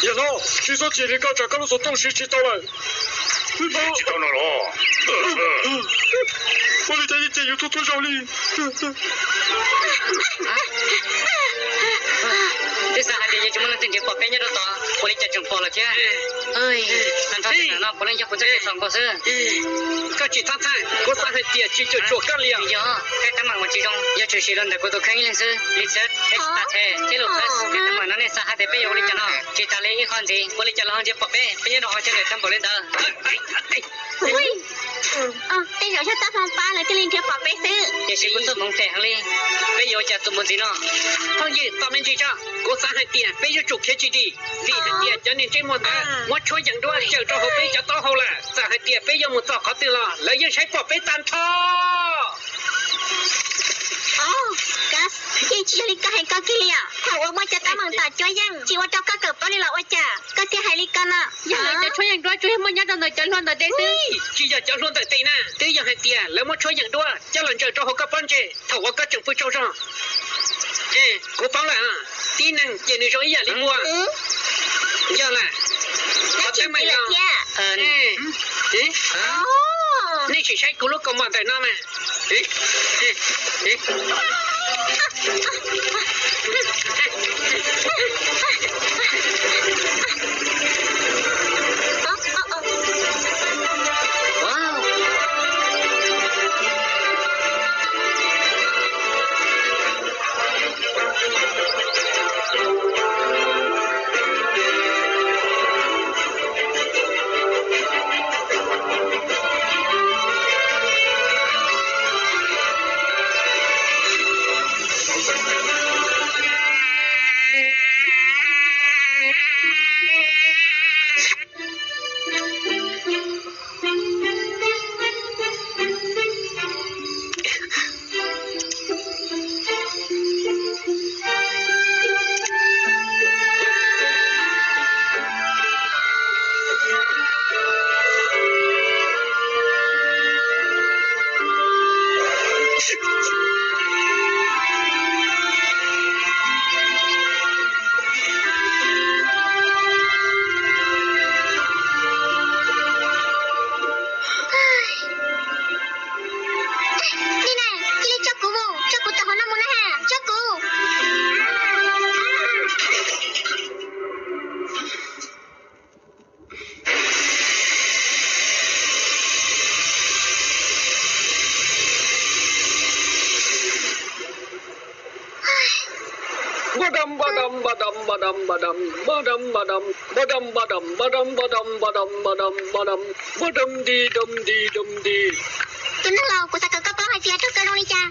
Yog no, tsis txhob chim li ko tsam koj lub xov tooj siv tsis tau lawm. Siv tsis tau no los? Ua li cas yeej cem YouTube tuaj zoo li. Twb xav hais tias yuav tsis muaj leej twg nrhiav pom peb nyob rau tod, ua li cas tseem pom lawm thiab. Tag nrho tej no puav leej yog kuv txoj kev txhaum nkaus xwb. Koj tsis txhob txhawj, kuv xav hais tias tsis cuam tshuam koj li os. Yog, tej teeb meem uas tsis zoo yuav tsum siv los ntawm kuv tus kheej ib leeg xwb. Li Txawv, Ej Tsis Tas Thej thiab Lus Phas, tej teeb meem no nej xav hais tias peb yuav ua li cas no? Tsis tas li ib qho ntxiv, ua li cas los ho nrhiav pom peb, peb nyob rau hauv chaw ntawm thaj npaum li ntawd. Tej zaum yog txoj hmoov pab lawv thiaj li nrhiav pom peb xwb. Tiam sis kuv txoj hmoov phem heev li, peb yuav ua cas tus mus ntxiv no? Phooj ywg, tos me ntsis tso, kuv xav hais tias peb yuav tsum khiav tsis dim, vim hais tias cov niag ntsej muag ntawd muab tshuab yees duab cawm rau hauv peb cov taub hau lawm. Txawm hais tias peb yuav mus txog qhov twg los lawv yeej saib pom peb tag nrho. Yeej tsis yog li koj hais ko kiag li os. Thaum uas muaj cov teeb meem tom cuab yeej tsis ua rau koj kawm paub li los ua cas koj thiaj hais li ko no? Yog lawv cov tshuab yees duab tsuas yog muaj nyob rau ntawm cov hlua ntawm tes xwb. Tsis yog cov hlua ntawm tes na, twb yog hais tias lawv muab tshuab yees duab coj los ntsaws rau hauv koj pob ntseg thaum uas koj tseem pw tsaug zog. Kuv paub lawm, tib neeg ces nws zoo ib yam li vuag. Yog lawm, qhov teeb meem no, nej sim saib kuv lub kaus mom ntawm no mas. Nim no, cia li tso kuv mus, tso kuv tawm hauv no mus na ha, tso kuv. Tus neeg laus, kuv xav kom koj paub hais tias raug kaw zoo li cas.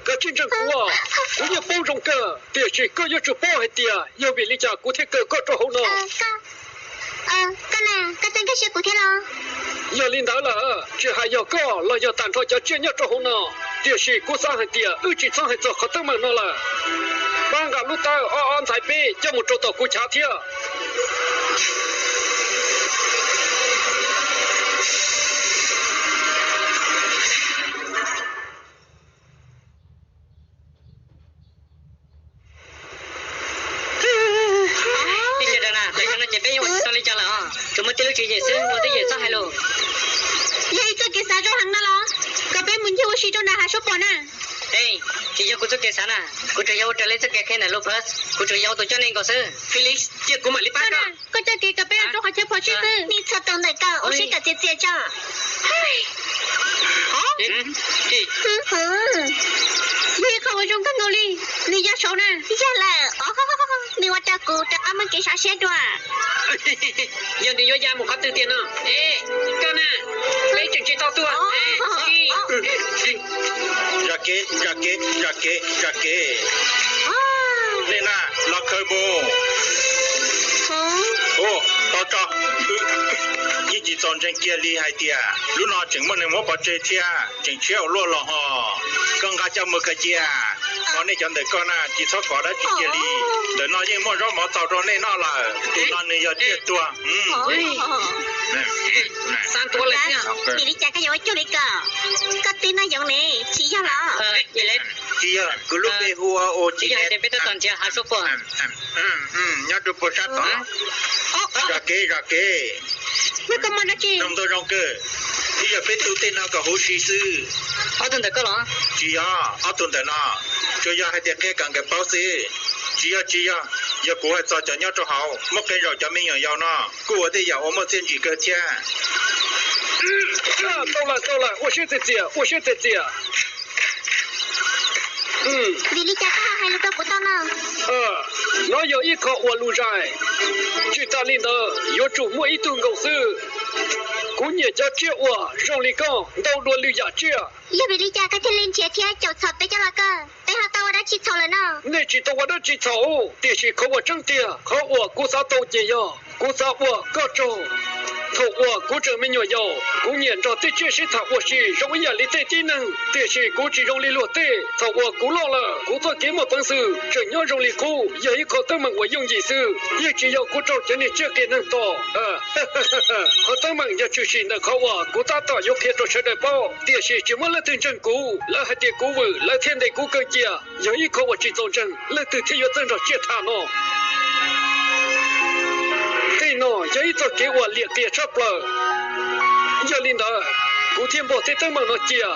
Koj tsis ntseeg kuv, kuv yeej paub zoo kawg, tiam sis koj yuav tsum paub hais tias yog vim li cas kuv thiaj kaw koj rau hauv no. Koj na, koj txawj nkag siab kuv thiab los? Yog li ntawd lawm, tsis hais yog koj los yog tag nrho cov tsiaj nyob rau hauv no, tiam sis kuv xav hais tias wb tsis txhob hais txog qhov teeb meem no lawm. Pab nqa lub tawb ob ob ntxhais peb coj mus rau tom kuv chav thiab. Ib sawv daws na, tam sim no ces peb yeej ua tsis tau li cas lawm os, tsuas muaj tib lub tswv yim xwb, ua twj ywm txhob hais lus. Yog ib txoj kev xav zoo heev no los, kom peb mus ncig ua si rau nram hav suab pom na. Tsis yog kuv txoj kev xav na, kuv tsuas yog ua raws li txoj kev qhia ntawm Lupus, kuv tsuas yog ua tus coj nej nkaus xwb. Felix, cia kuv mam li pab koj. Koj coj kev kom peb los rau qhov chaw phom sij xwb. Nej txhob tau ntawm koj, ua siab kom txias txias tso. Yog ib qho uas zoo kawg nkaus li, nws ya saud na. Yog lawm, nws ua rau kuv rov qab muaj kev sov siab dua. Yog nws yuav ya mus qhov twg tiag no? Koj na, peb tseem tsis tau tuaj. Zam kev, zam kev, zam kev, zam kev. Nej na, los khaws mus. Ua, tau tso. Yeej tsis txaus ntseeg kiag li hais tias lub no tseem muaj neeg muab pov tseg thiab tseem tshiab ua luaj los ho. Koj nqa coj mus khaws cia. Ho nej cov ntawm koj na, tsis txhob kov dab tsi kiag li. Ntawm no yeej muaj zaub mov txaus rau nej noj lawm. Tus no nws yog tsiaj tuag. Vim li cas koj yuav ua cuag li ko? Koj twb noj yoov ne, tsis yog los? Tsis yog, kuv lub npe hu ua Ua Tsis Neb. Nyob rau puag sab tod. Zam kev, zam kev. Zoo nkauj zoo kawg. Twb yog peb tu tej no kom huv si xwb. Ob tug ntawm koj los? Tsis yog, ob tug ntawm no. Tsuas yog hais tias qhia kom nkawd paub xwb. Tsis yog, tsis yog, yog kuv hais txog cov nyob rau hauv, muaj qee zaum cov me nyuam yaus no kuj ua tej yam uas muaj txiaj ntsig kawg thiab. 到了，到了, ua siab txias txias, ua siab txias txias. Vim li cas koj ho hais lus rau kuv tau no? Nov yog ib qho uas lus zais, tsis tas li ntawd yuav tsum muaj ib tug nkaus xwb. Kuv nyiam cov tsiaj uas zoo li koj ntau dua lwm yam tsiaj. Yog vim li cas koj thiaj li nrhiav thiab caum txhom peb coj los kawg? Peb ho tau ua dab tsi txhaum lawm no? Nej tsis tau ua dab tsi txhaum, tiam sis qhov uas tseeb tiag, qhov uas kuv xav tau ces yog kuv xav ua koj tsaug. Thaum uas kuv tseem me nyuam yaus, kuv nyiam nrog tej tsiaj sib tham ua si zoo ib yam li tej tib neeg, tiam sis kuv tsis zoo li luag tej. Thaum uas kuv loj lawm, kuv txoj kev muaj peev xwm tseem nyob zoo li qub, yog ib qho teeb meem uas yooj yim xwb. Yeej tsis yog kuv raug cov niag tsiaj qia neeg tom. Qhov teeb meem yog tshwm sim ntawm qhov uas kuv tab tom yuav qhia rau sawv daws paub, tiam sis tsis muaj leej twg ntseeg kuv. Lawv hais tias kuv vwm, lawv thiaj ntes kuv kaw cia. Yog ib qho uas tsis txaus ntseeg, leej twg thiaj yuav txawj nrog tsiaj tham no? Tej no yog ib txoj kev uas liam qias tshaj plaws. Yog li ntawd, kuv thiaj npog tej teeb meem no cia.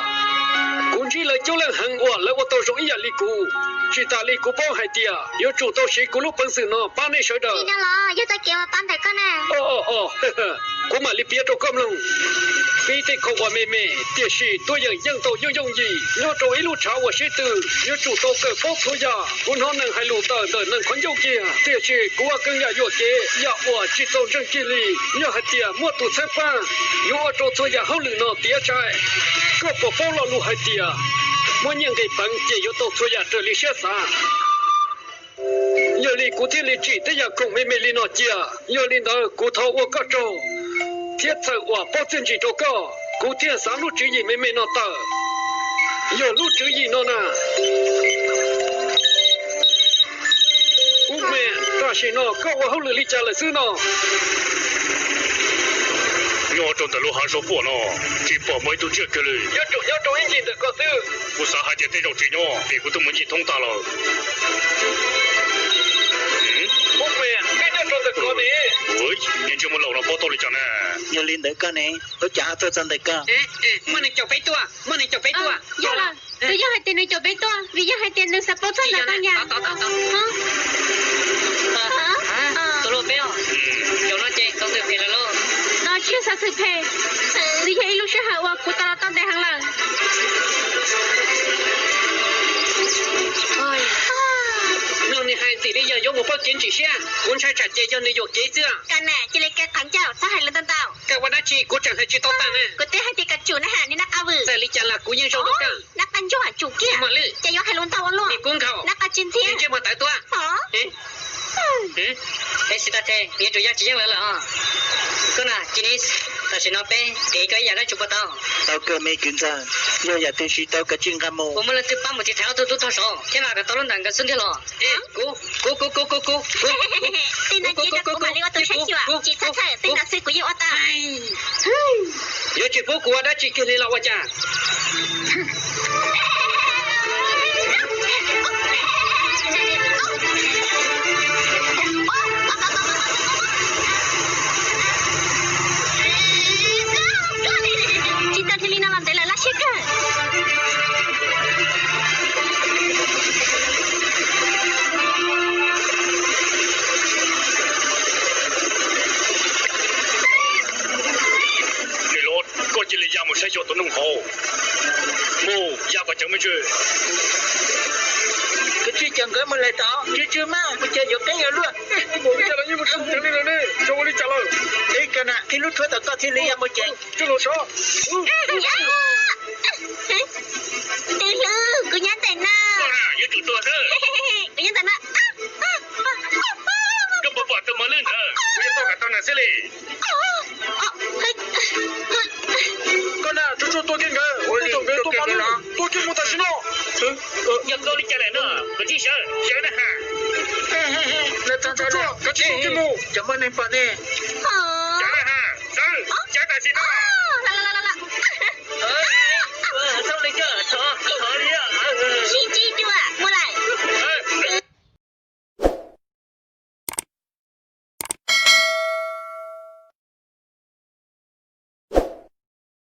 Kuv ntsib lawv coob leej heev uas lawv ua tau zoo ib yam li kuv. Tsis tas li kuv paub hais tias yuav tsum tau siv kuv lub peev xwm no pab nej sawv daws. Li no los yog txoj kev uas pab ntawm koj na. Kuv mam li piav rau koj mloog. Pib tej khoom uas me me tiam sis tuaj yeem yeej tau yooj yooj yim nyob rau ib lub tshav uas sib tw, yuav tsum tau kawm paub txhua yam. Kuv hnov neeg hais lus tawm ntawm neeg qhov ncauj kiag, tiam sis kuv ua keeb yam yuam kev, yam uas tsis txaus ntseeg kiag li. Yog hais tias muaj tus txheeb pab, yuav ua rau txhua yam hauj lwm no tiav tshais. Koj puas paub lo lus hais tias muaj nyiaj nqis peev ces yuav tau txhua yam raws li siab xav? Yog li kuv thiaj li tsim tej yam khoom me me li no cia. Yog li ntawd kuv thov ua koj tsaug, thiab txhawm uas paub txiaj ntsig rau koj, kuv thiaj xav lub tswv yim me me no tawm. Yog lub tswv yim no na. Ub me, tam sim no koj ua hauj lwm li cas lawm xwb no? Nyob rau ntawm lub hav zoov puam no, tsis pom muaj ib tug tsiaj kiag li. Yuav tsum nyob rau ib ncig ntawm ko xwb. Kuv xav hais tias tej zaum tsis nyob vim kuv twb mus ncig thoob tag lawm. Ub me, twb nyob rau ntawm ko ne. Niag ntsej muag laus no paub tau li cas na? Yog li ntawd koj ne, ua cas ho tuaj txog ntawm ko? Muaj neeg caum peb tuaj, muaj neeg caum peb tuaj. Yog lawm, twb yog hais tias nws caum peb tuaj, vim yog hais tias nws xav paub txog ntawm ko nyas. Tus luaj peb os, caum no ces tau txwm phem lawm lauj. No tsis yog xav txwm phem, twb yog ib lub sij hawm uas kuv tau los tau ntev heev lawm. Mloog nws hais ntxim li yog yuav mus paub kev ntsim siab, kuv ntshai tsam ces yog nws yuam kev xwb. Koj na cia li kaw qhov ncauj txhob hais lus ntau ntau. Koj ua dab tsi kuv tseem hais tsis tau tag ne. Kuv twb hais tias kom tsum na ha, nws nab qa vwm. Txawm li cas los kuv yeej zoo rau koj. Nab qa ntsuag tsum kiag. Ua li, ces yuav hais lus ntau ua luaj. Nab qa tsis ntxhiab. Ntsej muag tawv tuaj. Peb sib tag the, yuav tsum yog tsis yeej lawv lawm os. Koj na, Cinis, tam sim no peb kev koj ib yam dab tsi puas tau? Tau kawg me kwv ntxawg, yog yam twg siv tau koj tsis nqa mus. Puas muaj leej twg pab mus tiv thaiv ob tug tub tog saud thiab nqa kom tau lub nram nkawd xub ntiag los? Kuv, kuv, kuv, kuv, kuv, kuv, kuv. Tej no cia rau kuv mam li ua tus saib xyuas, tsis txhob txhawj, tej no xwb kuv yeej ua tau. Yuav tsis pub kuv ua dab tsi kiag li los ua cas? Tsis tau thiaj li no los ntev lawm, laj siab kawg. Niam laus, koj cia li ya mus saib xyuas tus noog hauv. Mus, ya kom ceev me ntsis. Koj tsis coj nkawd mus lawm tod, tsw tsw mas kuv cia yuav qeeb yuav luaj. Ua li cas lawm, ua li cas lawm? Ib lub tshuab tom koj thiaj li ya mus ces. Tij hlwb, kuv nyob ntawm no. Yuav tsum tuag xwb. Kuv nyob ntawm no. Koj puas pom tus mos lwj ntawd? Kuv yuav tuaj kom tau nws xwb li. Koj na, tsuag tsuag tua kiag nkawd, ua li tus nkawd tua mos lwj, tua kiag mus tam sim no. Yog koj li cas lawm no? Koj tsis tau mus, cov npaj neeg pom ne. Cov na ha, Xawb, cov tam sim no. Thauj li koj, thov, thov li. Sib ntsib dua, mus lawm.